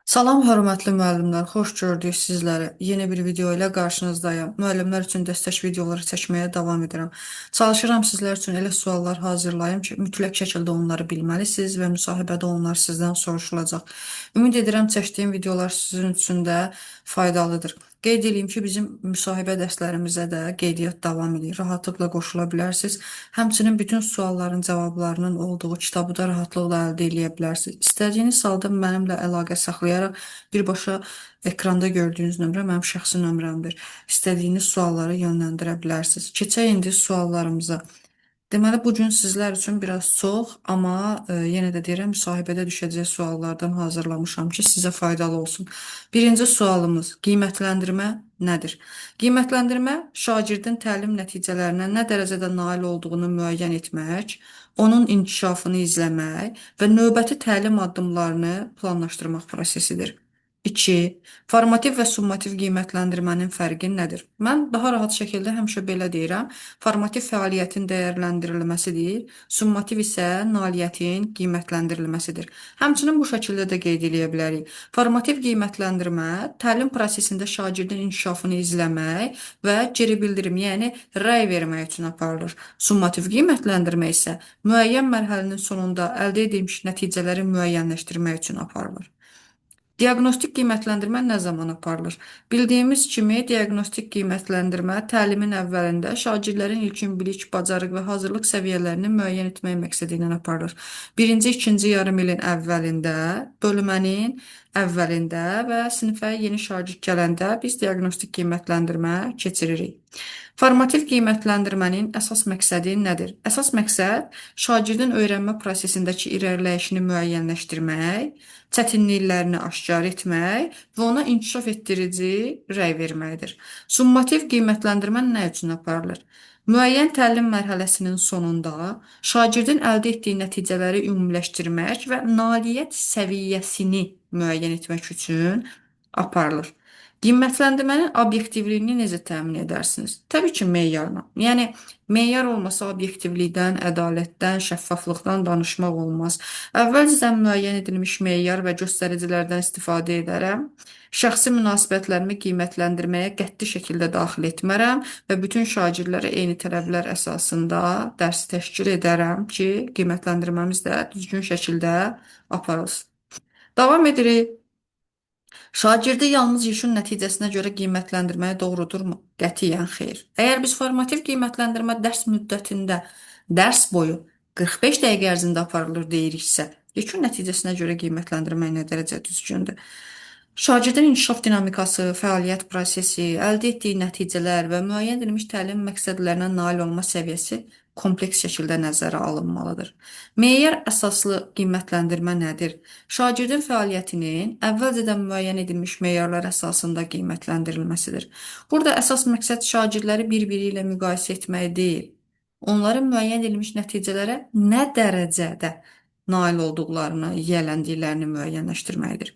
Salam hörmətli müəllimlər, xoş gördük sizləri. Yeni bir video ilə qarşınızdayım. Müəllimlər üçün dəstək videoları çəkməyə davam edirəm. Çalışıram sizlər üçün elə suallar hazırlayım ki, mütləq şəkildə onları bilməlisiniz və müsahibədə onlar sizdən soruşulacaq. Ümid edirəm çəkdiyim videolar sizin üçün də faydalıdır. Qeyd edeyim ki, bizim müsahibə dərslərimizə də qeydiyyat davam edir. Rahatlıqla qoşula bilərsiniz. Həmçinin bütün sualların cavablarının olduğu kitabı da rahatlıqla əldə eləyə bilərsiniz. İstədiyiniz halda mənimlə əlaqə saxlayaraq birbaşa ekranda gördüyünüz nömrə mənim şəxsi nömrəmdir. İstədiyiniz sualları yönləndirə bilərsiniz. Keçək indi suallarımıza. Deməli, bu gün sizlər üçün biraz çox, amma yenə də deyirəm, müsahibədə düşəcək suallardan hazırlamışam ki, sizə faydalı olsun. Birinci sualımız, qiymətləndirmə nədir? Qiymətləndirmə, şagirdin təlim nəticələrinə nə dərəcədə nail olduğunu müəyyən etmək, onun inkişafını izləmək və növbəti təlim addımlarını planlaşdırmaq prosesidir. 2. Formativ və summativ qiymətləndirmənin fərqi nədir? Mən daha rahat şəkildə həmişə belə deyirəm. Formativ fəaliyyətin dəyərləndirilməsidir, summativ isə nailiyyətin qiymətləndirilməsidir. Həmçinin bu şəkildə də qeyd eləyə bilərik. Formativ qiymətləndirmə təlim prosesində şagirdin inkişafını izləmək və geri bildirim, yəni rəy vermək üçün aparılır. Summativ qiymətləndirmə isə müəyyən mərhələnin sonunda əldə edilmiş nəticələri müəyyənləşdirmək üçün aparılır. Diaqnostik qiymətləndirmə nə zaman aparılır? Bildiyimiz kimi, diaqnostik qiymətləndirmə təlimin əvvəlində şagirdlərin ilkin bilik, bacarıq və hazırlıq səviyyələrini müəyyən etmək məqsədi ilə aparılır. Birinci, ikinci yarım ilin əvvəlində, bölmənin əvvəlində və sinifə yeni şagird gələndə biz diaqnostik qiymətləndirmə keçiririk. Formativ qiymətləndirmənin əsas məqsədi nədir? Əsas məqsəd şagirdin öyrənmə prosesindəki irəliləyişini müəyyənləşdirmək, çətinliklərini aşkar etmək və ona inkişaf etdirici rəy verməkdir. Summativ qiymətləndirmə nə üçün aparılır? Müəyyən təlim mərhələsinin sonunda şagirdin əldə etdiyi nəticələri ümumiləşdirmək və nailiyyət səviyyəsini müəyyən etmək üçün aparılır. Qiymətləndirmənin obyektivliyini necə təmin edərsiniz? Təbii ki, meyarla. Yəni, meyar olmasa obyektivlikdən, ədalətdən, şəffaflıqdan danışmaq olmaz. Əvvəlcədən müəyyən edilmiş meyar və göstəricilərdən istifadə edərəm. Şəxsi münasibətlərimi qiymətləndirməyə qəti şəkildə daxil etmərəm və bütün şagirdlərə eyni tələblər əsasında dərsi təşkil edərəm ki, qiymətləndirməmiz də düzgün şəkildə aparılsın. Davam edirik. Şagirdi yalnız yekun nəticəsinə görə qiymətləndirməyə doğrudurmu? Qətiyyən xeyr. Əgər biz formativ qiymətləndirmə dərs müddətində, dərs boyu 45 dəqiqə ərzində aparılır deyiriksə, yekun nəticəsinə görə qiymətləndirmək nə dərəcə düzgündür? Şagirdin inkişaf dinamikası, fəaliyyət prosesi, əldə etdiyi nəticələr və müəyyən edilmiş təlim məqsədlərinə nail olma səviyyəsi kompleks şəkildə nəzərə alınmalıdır. Meyar əsaslı qiymətləndirmə nədir? Şagirdin fəaliyyətinin əvvəlcədən müəyyən edilmiş meyarlar əsasında qiymətləndirilməsidir. Burada əsas məqsəd şagirdləri bir-biri ilə müqayisə etmək deyil, onların müəyyən edilmiş nəticələrə nə dərəcədə nail olduqlarını, yiyələndiklərini müəyyənləşdirməkdir.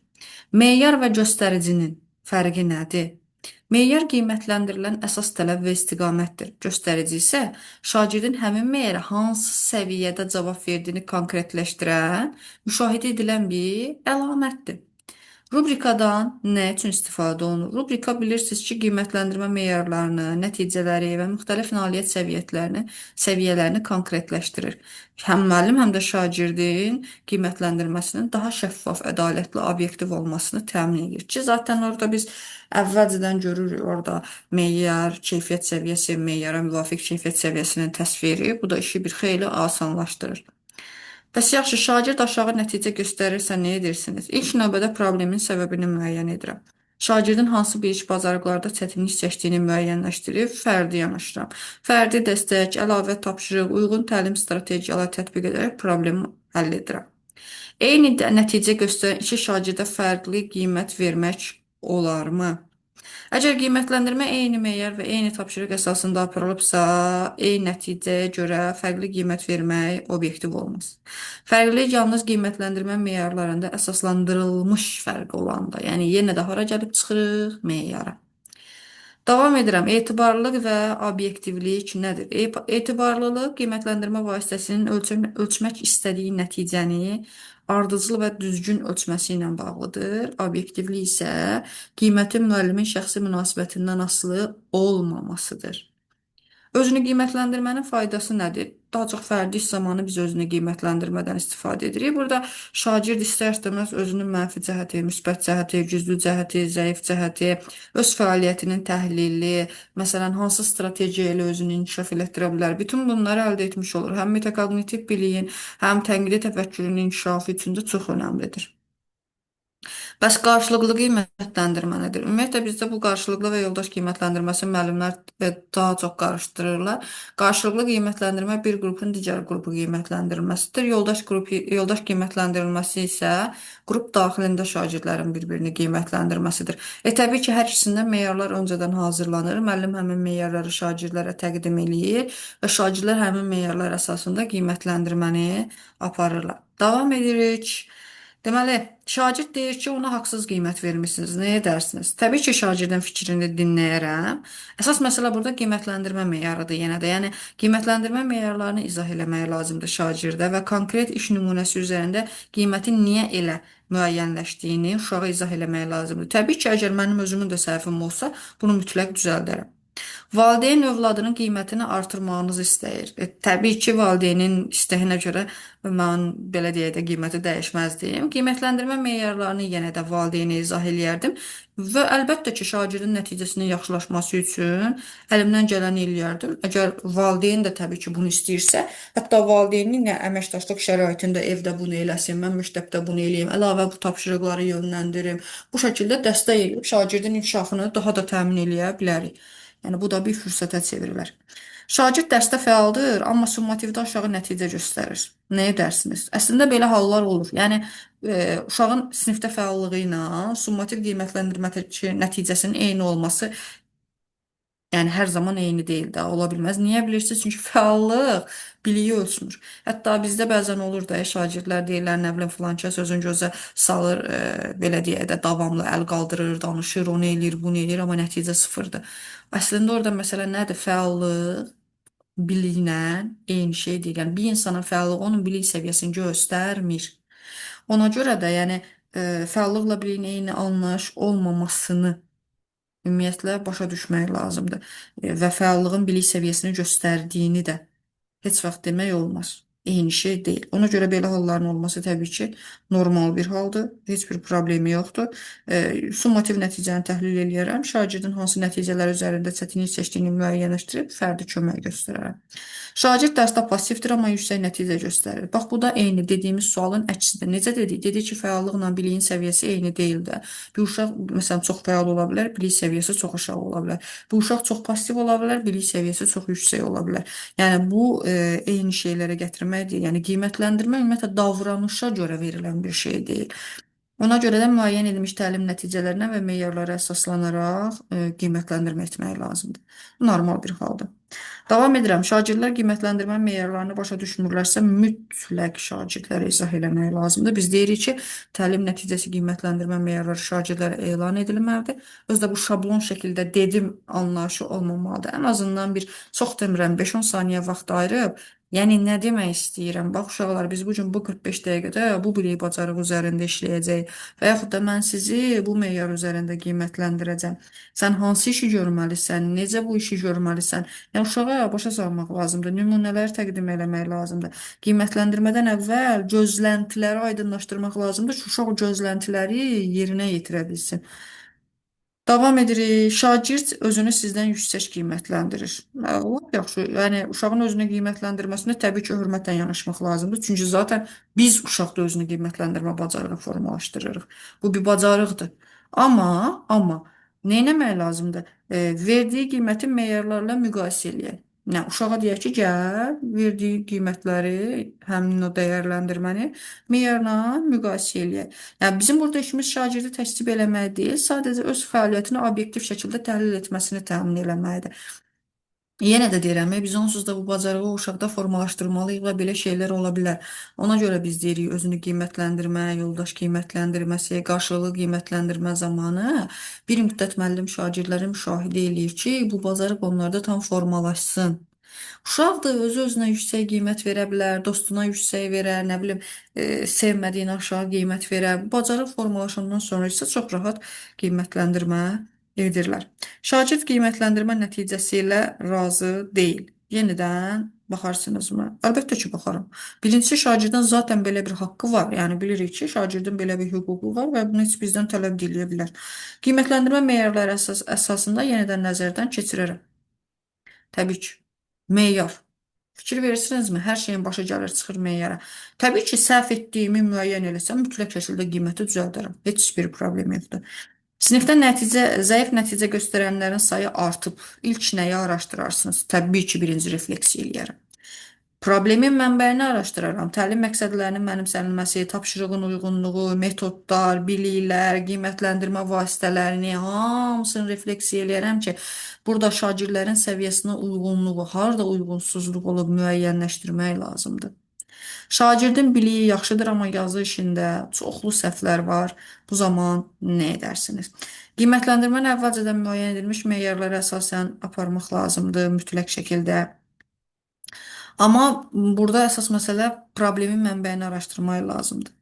Meyar və göstəricinin fərqi nədir? Meyar qiymətləndirilən əsas tələb və istiqamətdir. Göstərici isə şagirdin həmin meyara hansı səviyyədə cavab verdiyini konkretləşdirən, müşahidə edilən bir əlamətdir. Rubrikadan nə üçün istifadə olunur? Rubrika bilirsiniz ki, qiymətləndirmə meyarlarını, nəticələri və müxtəlif nailiyyət səviyyələrini konkretləşdirir. Həm müəllim, həm də şagirdin qiymətləndirməsinin daha şəffaf, ədalətli, obyektiv olmasını təmin edir ki, zaten orada biz əvvəlcədən görürük orada meyar, keyfiyyət səviyyəsi, meyara müvafiq keyfiyyət səviyyəsinin təsviri. Bu da işi bir xeyli asanlaşdırır. Bəs yaxşı, şagird aşağı nəticə göstərirsə nə edirsiniz? İlk növbədə problemin səbəbini müəyyən edirəm. Şagirdin hansı bilik bacarıqlarda çətinlik çəkdiyini müəyyənləşdirib fərdi yanaşıram. Fərdi dəstək, əlavə tapşırıq, uyğun təlim strategiyaları tətbiq edərək problemi həll edirəm. Eyni nəticə göstərən iki şagirdə fərqli qiymət vermək olarmı? Əgər qiymətləndirmə eyni meyar və eyni tapşırıq əsasında aparılıbsa, eyni nəticəyə görə fərqli qiymət vermək obyektiv olmaz. Fərqlilik yalnız qiymətləndirmə meyarlarında əsaslandırılmış fərq olanda, yəni yenə də hara gəlib çıxırıq? Meyara. Davam edirəm. Etibarlılıq və obyektivlik nədir? Etibarlılıq qiymətləndirmə vasitəsinin ölçmək istədiyi nəticəni ardıcıl və düzgün ölçməsi ilə bağlıdır. Obyektivlik isə qiymətin müəllimin şəxsi münasibətindən asılı olmamasıdır. Özünü qiymətləndirmənin faydası nədir? Daha çox fərdi iş zamanı biz özünü qiymətləndirmədən istifadə edirik. Burada şagird istər-istəməz özünün mənfi cəhəti, müsbət cəhəti, güclü cəhəti, zəif cəhəti, öz fəaliyyətinin təhlili, məsələn, hansı strategiya ilə özünü inkişaf elətdirə bilər. Bütün bunları əldə etmiş olur. Həm metakognitiv biliyin, həm tənqidi təfəkkürün inkişafı üçün də çox önəmlidir. Bəs qarşılıqlı qiymətləndirmə nədir? Ümumiyyətlə bizdə bu qarşılıqlı və yoldaş qiymətləndirməsi müəllimlər daha çox qarışdırırlar. Qarşılıqlı qiymətləndirmə bir qrupun digər qrupu qiymətləndirilməsidir. Yoldaş qiymətləndirilməsi isə qrup daxilində şagirdlərin bir-birini qiymətləndirməsidir. Təbii ki, hər ikisində meyarlar öncədən hazırlanır. Müəllim həmin meyarları şagirdlərə təqdim eləyir və şagirdlər həmin meyarlar əsasında qiymətləndirməni aparırlar. Davam edirik. Deməli, şagird deyir ki, ona haqsız qiymət vermisiniz. Nə edərsiniz? Təbii ki, şagirdin fikrini dinləyərəm. Əsas məsələ burada qiymətləndirmə meyarıdır yenə də. Yəni, qiymətləndirmə meyarlarını izah eləmək lazımdır şagirdə və konkret iş nümunəsi üzərində qiymətin niyə elə müəyyənləşdiyini uşağa izah eləmək lazımdır. Təbii ki, əgər mənim özümün də səhvim olsa, bunu mütləq düzəldərəm. Valideyn övladının qiymətini artırmağınızı istəyir. Təbii ki, valideynin istəyinə görə mən belə deyək də qiyməti dəyişməzdim. Qiymətləndirmə meyarlarını yenə də valideynə izah eləyərdim və əlbəttə ki, şagirdin nəticəsinin yaxşılaşması üçün əlimdən gələni eləyərdim. Əgər valideyn də təbii ki, bunu istəyirsə, hətta valideynin ilə əməkdaşlıq şəraitində evdə bunu eləsin, mən məktəbdə bunu eləyim, əlavə bu tapşırıqları yönləndirim. Bu şəkildə dəstək eləyib şagirdin inkişafını daha da təmin eləyə bilərik. Yəni, bu da bir fürsətə çevrilər. Şagird dərsdə fəaldır, amma summativdə aşağı nəticə göstərir. Nə edərsiniz? Əslində belə hallar olur. Yəni, uşağın sinifdə fəallığı ilə summativ qiymətləndirmə nəticəsinin eyni olması, yəni hər zaman eyni deyil də, ola bilməz. Niyə bilirsiniz? Çünki fəallıq biliyi ölçmür. Hətta bizdə bəzən olur da, şagirdlər deyirlər, nə bilim, filan kəs özünü gözə salır, belə deyək də, davamlı əl qaldırır, danışır, onu eləyir, bunu eləyir, amma nəticə sıfırdır. Əslində orada məsələ nədir? Fəallıq biliklə eyni şey deyil. Yəni, bir insanın fəallığı onun bilik səviyyəsini göstərmir. Ona görə də, yəni, fəallıqla biliyin eyni anlayış olmamasını ümumiyyətlə başa düşmək lazımdır. Və fəallığın bilik səviyyəsini göstərdiyini də heç vaxt demək olmaz. Eyni şey deyil. Ona görə belə halların olması təbii ki, normal bir haldır. Heç bir problemi yoxdur. Summativ nəticəni təhlil eləyərəm. Şagirdin hansı nəticələr üzərində çətinlik çəkdiyini müəyyənləşdirib fərdi kömək göstərərəm. Şagird dərsdə passivdir, amma yüksək nəticə göstərir. Bax, bu da eyni dediyimiz sualın əksidir. Necə dedik? Dedik ki, fəallıqla biliyin səviyyəsi eyni deyil də. Bir uşaq, məsələn, çox fəal ola bilər, bilik səviyyəsi çox aşağı ola bilər. Bu uşaq çox passiv ola bilər, bilik səviyyəsi çox yüksək ola bilər. Yəni, bu, eyni şeylərə gətirmək deyil. Yəni, qiymətləndirmə ümumiyyətlə davranışa görə verilən bir şey deyil. Ona görə də müəyyən edilmiş təlim nəticələrinə və meyarlara əsaslanaraq qiymətləndirmə etmək lazımdır. Normal bir haldır. Davam edirəm. Şagirdlər qiymətləndirmə meyarlarını başa düşmürlərsə, mütləq şagirdlərə izah eləmək lazımdır. Biz deyirik ki, təlim nəticəsi qiymətləndirmə meyarları şagirdlərə elan edilməlidir. Özdə bu şablon şəkildə dedim anlayışı olmamalıdır. Ən azından bir, çox demirəm, 5-10 saniyə vaxt ayırıb, yəni nə demək istəyirəm? Bax, uşaqlar, biz bu gün bu 45 dəqiqədə bu biliyi bacarıq üzərində işləyəcəyik və yaxud da mən sizi bu meyar üzərində qiymətləndirəcəm. Sən hansı işi görməlisən, necə bu işi görməlisən? Yəni, uşağa başa salmaq lazımdır, nümunələri təqdim eləmək lazımdır. Qiymətləndirmədən əvvəl gözləntiləri aydınlaşdırmaq lazımdır ki, uşaq gözləntiləri yerinə yetirə bilsin. Davam edirik. Şagird özünü sizdən yüksək qiymətləndirir. Lap yaxşı. Yəni, uşağın özünü qiymətləndirməsinə təbii ki, hörmətlə yanaşmaq lazımdır. Çünki zaten biz uşaqda özünü qiymətləndirmə bacarığı formalaşdırırıq. Bu bir bacarıqdır. Amma nə etmək lazımdır? Verdiyi qiyməti meyarlarla müqayisə eləyək. Nə, uşağa deyək ki, gəl, verdiyi qiymətləri, həmin o dəyərləndirməni meyarla müqayisə eləyək. Yəni, bizim burada işimiz şagirdi təsdiq eləmək deyil, sadəcə öz fəaliyyətini obyektiv şəkildə təhlil etməsini təmin eləməkdir. Yenə də deyirəm, biz onsuz da bu bacarığı uşaqda formalaşdırmalıyıq və belə şeylər ola bilər. Ona görə biz deyirik özünü qiymətləndirmə, yoldaş qiymətləndirməsi, qarşılıqlı qiymətləndirmə zamanı bir müddət müəllim şagirdləri müşahidə eləyir ki, bu bacarıq onlarda tam formalaşsın. Uşaq da özü-özünə yüksək qiymət verə bilər, dostuna yüksək verər, nə bilim, sevmədiyinə aşağı qiymət verər. Bu bacarıq formalaşandan sonra isə çox rahat qiymətləndirmə edirlər. Şagird qiymətləndirmə nəticəsi ilə razı deyil. Yenidən baxarsınızmı? Əlbəttə ki, baxaram. Birincisi, şagirdin zaten belə bir haqqı var. Yəni bilirik ki, şagirdin belə bir hüququ var və bunu heç bizdən tələb də eləyə bilər. Qiymətləndirmə meyarları əsasında yenidən nəzərdən keçirərəm. Təbii ki, meyar. Fikir verirsinizmi? Hər şeyin başı gəlir, çıxır meyara. Təbii ki, səhv etdiyimi müəyyən eləsəm, mütləq şəkildə qiyməti düzəldərəm. Heç bir problem yoxdur. Sinifdə zəif nəticə göstərənlərin sayı artıb. İlk nəyi araşdırarsınız? Təbii ki, birinci refleksiya eləyərəm. Problemin mənbəyini araşdıraram. Təlim məqsədlərinin mənimsənilməsi, tapşırığın uyğunluğu, metodlar, biliklər, qiymətləndirmə vasitələrini hamısını refleksiya eləyərəm ki, burada şagirdlərin səviyyəsinə uyğunluğu, harda uyğunsuzluq olub müəyyənləşdirmək lazımdır. Şagirdin biliyi yaxşıdır, amma yazı işində çoxlu səhvlər var. Bu zaman nə edərsiniz? Qiymətləndirməni əvvəlcədən müəyyən edilmiş meyarlara əsasən aparmaq lazımdır mütləq şəkildə. Amma burada əsas məsələ problemin mənbəyini araşdırmaq lazımdır.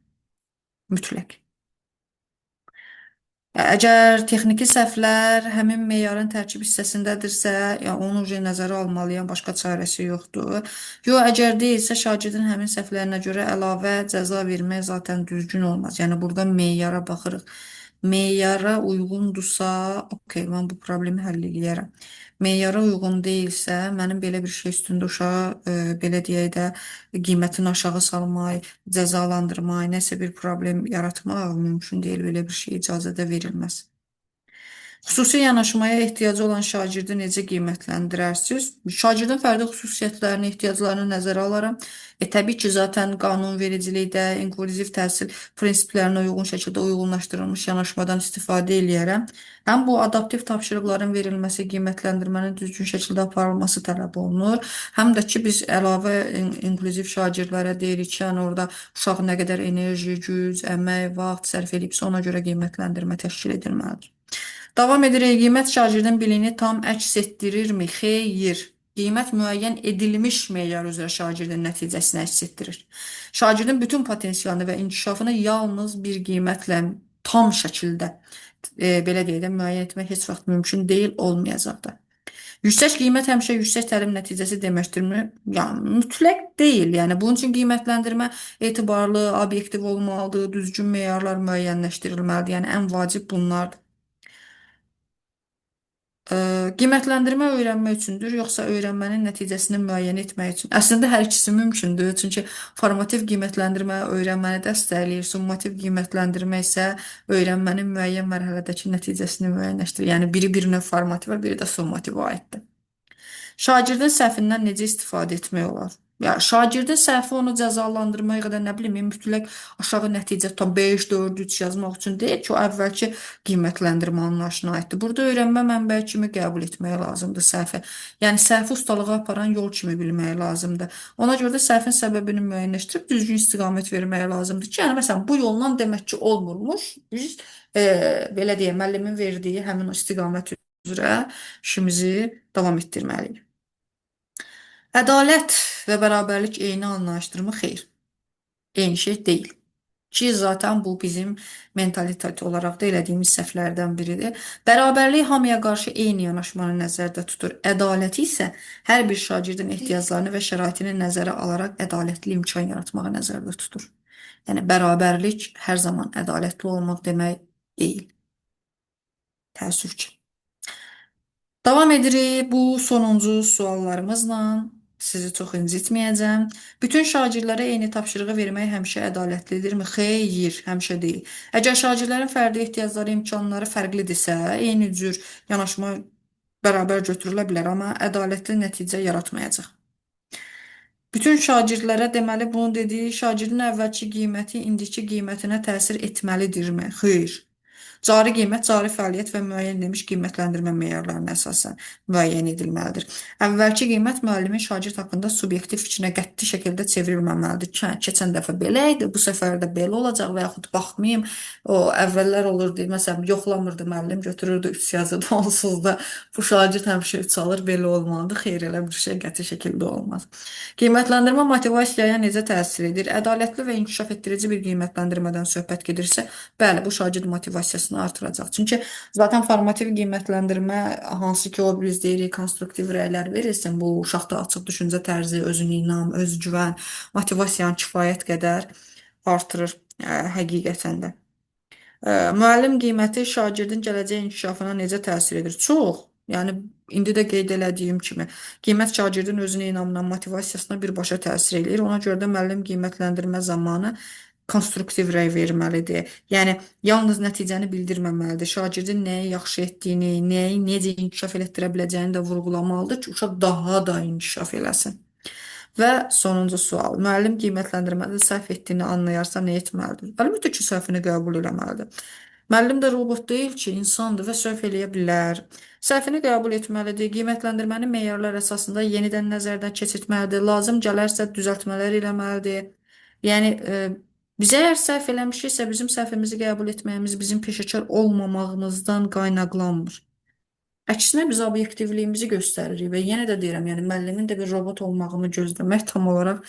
Mütləq. Əgər texniki səhvlər həmin meyarın tərkib hissəsindədirsə, yəni onu nəzərə almalıyam, başqa çarəsi yoxdur. Yox, əgər deyilsə, şagirdin həmin səhvlərinə görə əlavə cəza vermək zaten düzgün olmaz. Yəni burada meyara baxırıq. Meyara uyğundursa, okey, mən bu problemi həll eləyərəm. Meyara uyğun deyilsə, mənim belə bir şey üstündə uşağa, belə deyək də, qiymətini aşağı salmaq, cəzalandırmaq, nəsə bir problem yaratmaq mümkün deyil, belə bir şey icazə də verilməz. Xüsusi yanaşmaya ehtiyacı olan şagirdi necə qiymətləndirərsiniz? Şagirdin fərdi xüsusiyyətlərini, ehtiyaclarını nəzərə alaram. Təbii ki, zaten qanunvericilikdə inklüziv təhsil prinsiplərinə uyğun şəkildə uyğunlaşdırılmış yanaşmadan istifadə eləyərəm. Həm bu adaptiv tapşırıqların verilməsi, qiymətləndirmənin düzgün şəkildə aparılması tələb olunur. Həm də ki, biz əlavə inklüziv şagirdlərə deyirik ki, yəni orada uşaq nə qədər enerji, güc, əmək, vaxt sərf edibsə, ona görə qiymətləndirmə təşkil edilməlidir. Davam edirik. Qiymət şagirdin biliyini tam əks etdirirmi? Xeyr. Qiymət müəyyən edilmiş meyar üzrə şagirdin nəticəsini əks etdirir. Şagirdin bütün potensialını və inkişafını yalnız bir qiymətlə tam şəkildə, belə deyək də, müəyyən etmək heç vaxt mümkün deyil, olmayacaq da. Yüksək qiymət həmişə yüksək təlim nəticəsi deməkdirmi? Yəni, mütləq deyil. Yəni, bunun üçün qiymətləndirmə etibarlı, obyektiv olmalıdır, düzgün meyarlar müəyyənləşdirilməlidir. Yəni, ən vacib bunlardır. Qiymətləndirmə öyrənmək üçündür, yoxsa öyrənmənin nəticəsini müəyyən etmək üçün? Əslində hər ikisi mümkündür. Çünki formativ qiymətləndirmə öyrənməni dəstəkləyir, summativ qiymətləndirmə isə öyrənmənin müəyyən mərhələdəki nəticəsini müəyyənləşdirir. Yəni biri bir növ formativə, biri də summativə aiddir. Şagirdin səhvindən necə istifadə etmək olar? Ya şagirdin səhvi onu cəzalandırmaq ya da nə bilim, mütləq aşağı nəticə tam 5, 4, 3 yazmaq üçün deyil ki, o əvvəlki qiymətləndirmə anlayışına aiddir. Burada öyrənmə mənbəyi kimi qəbul etmək lazımdır səhvi. Yəni səhvi ustalığa aparan yol kimi bilmək lazımdır. Ona görə də səhvin səbəbini müəyyənləşdirib düzgün istiqamət vermək lazımdır ki, yəni məsələn bu yolla demək ki olmurmuş. Biz belə deyək, müəllimin verdiyi həmin o istiqamət üzrə işimizi davam etdirməliyik. Ədalət və bərabərlik eyni anlayışdırmı? Xeyr. Eyni şey deyil. Ki, zaten bu bizim mentalitet olaraq da elədiyimiz səhvlərdən biridir. Bərabərlik hamıya qarşı eyni yanaşmanı nəzərdə tutur. Ədaləti isə hər bir şagirdin ehtiyaclarını və şəraitini nəzərə alaraq ədalətli imkan yaratmağı nəzərdə tutur. Yəni, bərabərlik hər zaman ədalətli olmaq demək deyil. Təəssüf ki. Davam edirik bu sonuncu suallarımızla. Sizi çox incitməyəcəm. Bütün şagirdlərə eyni tapşırığı vermək həmişə ədalətlidirmi? Xeyr, həmişə deyil. Əgər şagirdlərin fərdi ehtiyacları, imkanları fərqlidirsə, eyni cür yanaşma bərabər götürülə bilər, amma ədalətli nəticə yaratmayacaq. Bütün şagirdlərə, deməli, bunu dediyi şagirdin əvvəlki qiyməti indiki qiymətinə təsir etməlidirmi? Xeyr. Cari qiymət, cari fəaliyyət və müəyyən edilmiş qiymətləndirmə meyarlarına əsasən müəyyən edilməlidir. Əvvəlki qiymət müəllimin şagird haqqında subyektiv fikrinə qəti şəkildə çevrilməməlidir. Keçən dəfə belə idi, bu səfər də belə olacaq və yaxud baxmayım. O əvvəllər olurdu, məsələn, yoxlamırdı müəllim, götürürdü 3 yazırdı, onsuz da bu şagird həmişə 3 alır, belə olmalıdır. Xeyr, elə bir şey qəti şəkildə olmaz. Qiymətləndirmə motivasiyaya necə təsir edir? Ədalətli və inkişaf etdirici bir qiymətləndirmədən söhbət gedirsə, bəli, bu şagird motivasiyasını artıracaq. Çünki zaten formativ qiymətləndirmə hansı ki o biz deyirik konstruktiv rəylər verilsin, bu uşaqda açıq düşüncə tərzi, özünə inam, özgüvən, motivasiyanı kifayət qədər artırır həqiqətən də. Müəllim qiyməti şagirdin gələcək inkişafına necə təsir edir? Çox. Yəni indi də qeyd elədiyim kimi, qiymət şagirdin özünə inamına, motivasiyasına birbaşa təsir eləyir. Ona görə də müəllim qiymətləndirmə zamanı konstruktiv rəy verməlidir. Yəni yalnız nəticəni bildirməməlidir. Şagirdin nəyi yaxşı etdiyini, nəyi necə inkişaf elətdirə biləcəyini də vurğulamalıdır ki, uşaq daha da inkişaf eləsin. Və sonuncu sual. Müəllim qiymətləndirmədə səhv etdiyini anlayarsa nə etməlidir? Əlbəttə ki, səhvini qəbul eləməlidir. Müəllim də robot deyil ki, insandır və səhv eləyə bilər. Səhvini qəbul etməlidir, qiymətləndirməni meyarlar əsasında yenidən nəzərdən keçirtməlidir, lazım gələrsə düzəltmələr eləməlidir. Yəni, biz əgər səhv eləmişiksə, bizim səhvimizi qəbul etməyimiz bizim peşəkar olmamağımızdan qaynaqlanmır. Əksinə biz obyektivliyimizi göstəririk və yenə də deyirəm, yəni müəllimin də bir robot olmağını gözləmək tam olaraq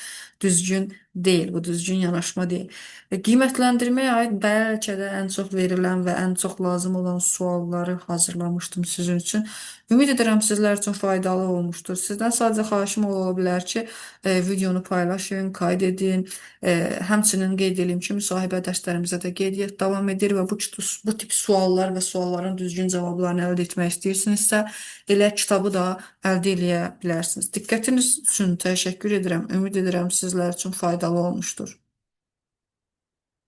düzgün deyil, bu düzgün yanaşma deyil. Və qiymətləndirməyə aid bəlkə də ən çox verilən və ən çox lazım olan sualları hazırlamışdım sizin üçün. Ümid edirəm sizlər üçün faydalı olmuşdur. Sizdən sadəcə xahişim ola bilər ki, videonu paylaşın, qayd edin. Həmçinin qeyd edeyim ki, müsahibə dərslərimizə də qeydiyyat davam edir və bu tip suallar və sualların düzgün cavablarını əldə etmək istəyirsinizsə, elə kitabı da əldə eləyə bilərsiniz. Diqqətiniz üçün təşəkkür edirəm. Ümid edirəm sizlər üçün faydalı olmuşdur.